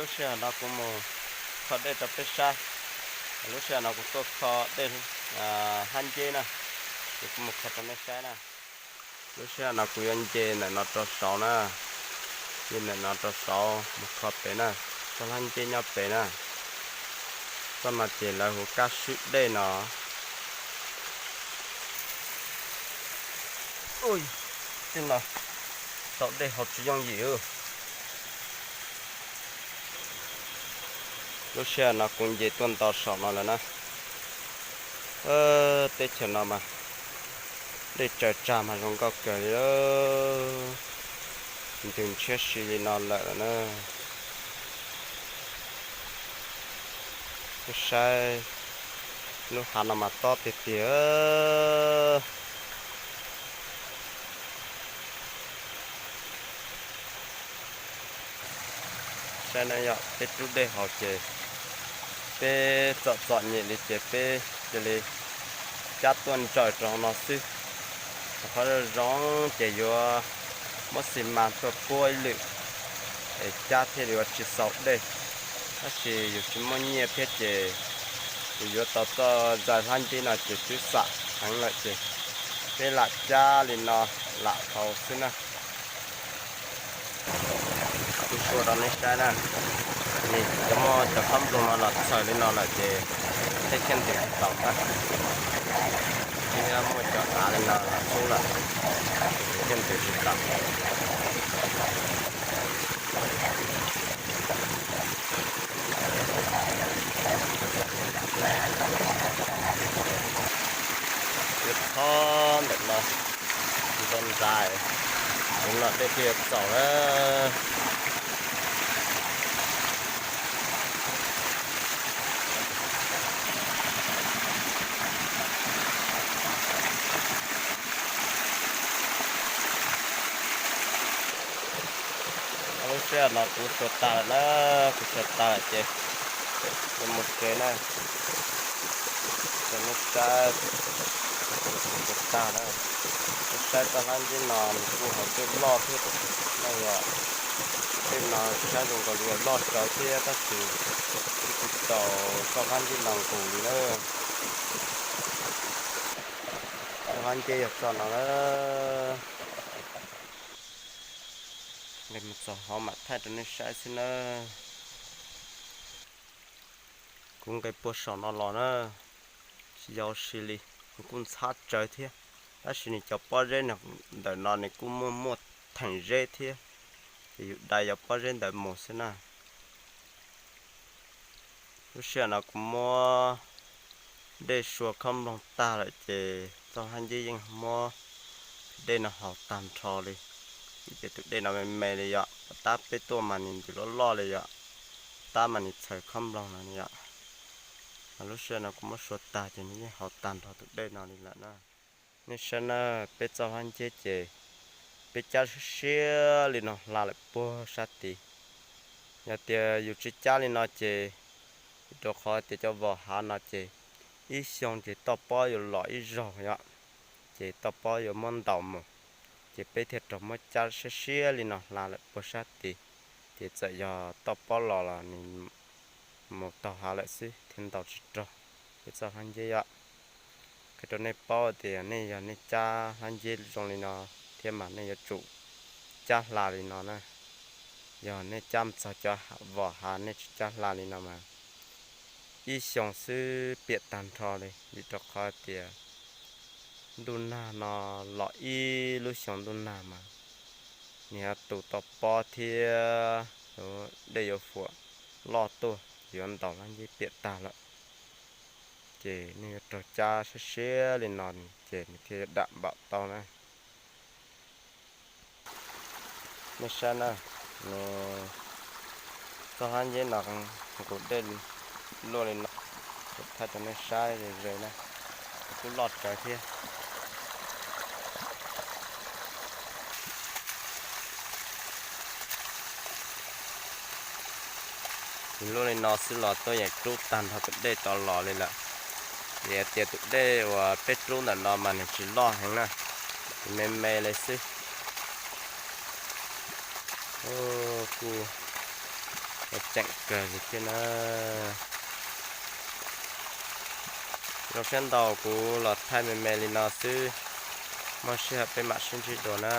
Lub sij hawm no kuv mus kho dej rau peb saib. Lub sij hawm no kuv tuaj kho dej hlab nceb na, ces kuv mus kho rau nej saib na. Lub sij hawm no kuv yuav nce ntawm no rau saud na, nce ntawm no rau saud mus kho pem na, txoj hlab nceb nyob pem na. Txoj no ces lawv hu kab swb dej no. Ui, tej no tau dej haus tsis yooj yim. Lub sij hawm no kuv nce tuaj nto saum no lawm na. Teb chaws no mas dej tsaws tsag mas zoo nkauj kawg li. Ntws ntshiab si li no lawm na. Saib lub hav no mas tob tiag tiag. Saib na yom, peb rub dej haus ces peb txom txom nyem li ces peb cia li cab tuaj ntsaws rau hauv no xwb. Qhov zoo zoo ces yuav muab xi mas tuaj puab ib lwm es cab thiaj li ua tsis xaus dej. Tab sis yus tsis muaj nyiaj thiab ces yus yuav tau txoj zais hlab nceb no ces twb xam heev lawm ces peb lam cab li no lam haus xwb na. Kuv sua rau nej saib na, nws cov muaj cov khob nploog no los txhaws li no lawm ces thiaj ntws tsis taus na. Thiab muaj cov av li no los txhub lawm, thiaj ntws tsis taus. Yuav thob ntawm no, ntxov ntxais, kuv no dej thiaj txaus na. Lub sij hawm no kuv sua tag lawm na, kuv sua tag lawm ces yuav mus tsev na. Rau nej saib, kuv sua tag na. Nej saib txoj hlab nceb no nws kuj hauv dej loj thiab na yom. Dej no saib zoo nkaus li yuav loj tsawv thiab tab sis twb tsis tau txoj hlab nceb no nqus li na. Txoj hlab nceb yog txoj no na. Nqis mus txog hauv mam thaij rau nej saib xwb na. Kuv nqis puag saum no los na, tsis yau si li, nws kuj ntxhab tsawv thiab, tab sis nws cov pob zeb ntawm no nws kuj muaj muaj theem zeb thiab, ces yus dai cov pob zeb ntawd mus xwb na. Lub sij hawm no kuv muab dej sua khob nploog tag lawm ces txoj hlab nceb yeej muab dej no haus tag nrho li. Vim tias tus dej no me me li yom, tab peb tuaj mas nws ntws loj loj li yom, tab mas nws txhaws khob nploog no yom. Mas lub sij hawm no kuv muab sua tag ces nws yeej haus tag nrho tus dej no li lawm na. Nej saib na, peb txoj hlab nceb ces peb cab siab siab li no hla lawm puag sab tid. Yog tias yus tsis cab li no ces, rau qhov tias cov vos hav no ces ib xyoo ces toj pob yuav los ib zaug yom, ces toj pob yuav muab ntaus mus, ces peb thiaj raug muab cab siab siab li no hla lawm puag sab tid. Ces txawm yog toj pob los los nws mus taug hav lawm xwb thiaj ntaus tsis raug peb txoj hlab nceb yom. Qhia rau nej paub tias nej yog nej cab hlab nceb zoo li no thiab mas nej yuav tsum cab hla li no na. Yog nej cab mus txog cov vos hav nej tsis cab hla li no mas ib xyoo xwb piam tag nrho li, vim rau qhov tias ntuj nag no los ib lub xyoo ntuj nag mas nws yuav tu toj pob thiab dej yuav fuam loj tuaj yuav ntaus hlab nceb piam tag lawm. Ces nej yuav raug cab siab siab li no ces nws thiaj yuav dam npaum tau na. Nej saib na, nws txoj hlab nceb no nqus dej luaj li no, kuv thaij rau nej saib ze ze na, kuj loj tsawv thiab. Nws luaj li no xwb los tuaj yeej rub tag nrho tus dej rov los li lawm. Vim hais tias tus dej uas peb rub ntawm no mas nws tsis loj heev na, nws me me li xwb. Kuj Ua tseem kawg li thiab na. Zoo siab ntau kuv los thaij me me li no xwb, muaj sij hawm peb mam sib ntsib dua na.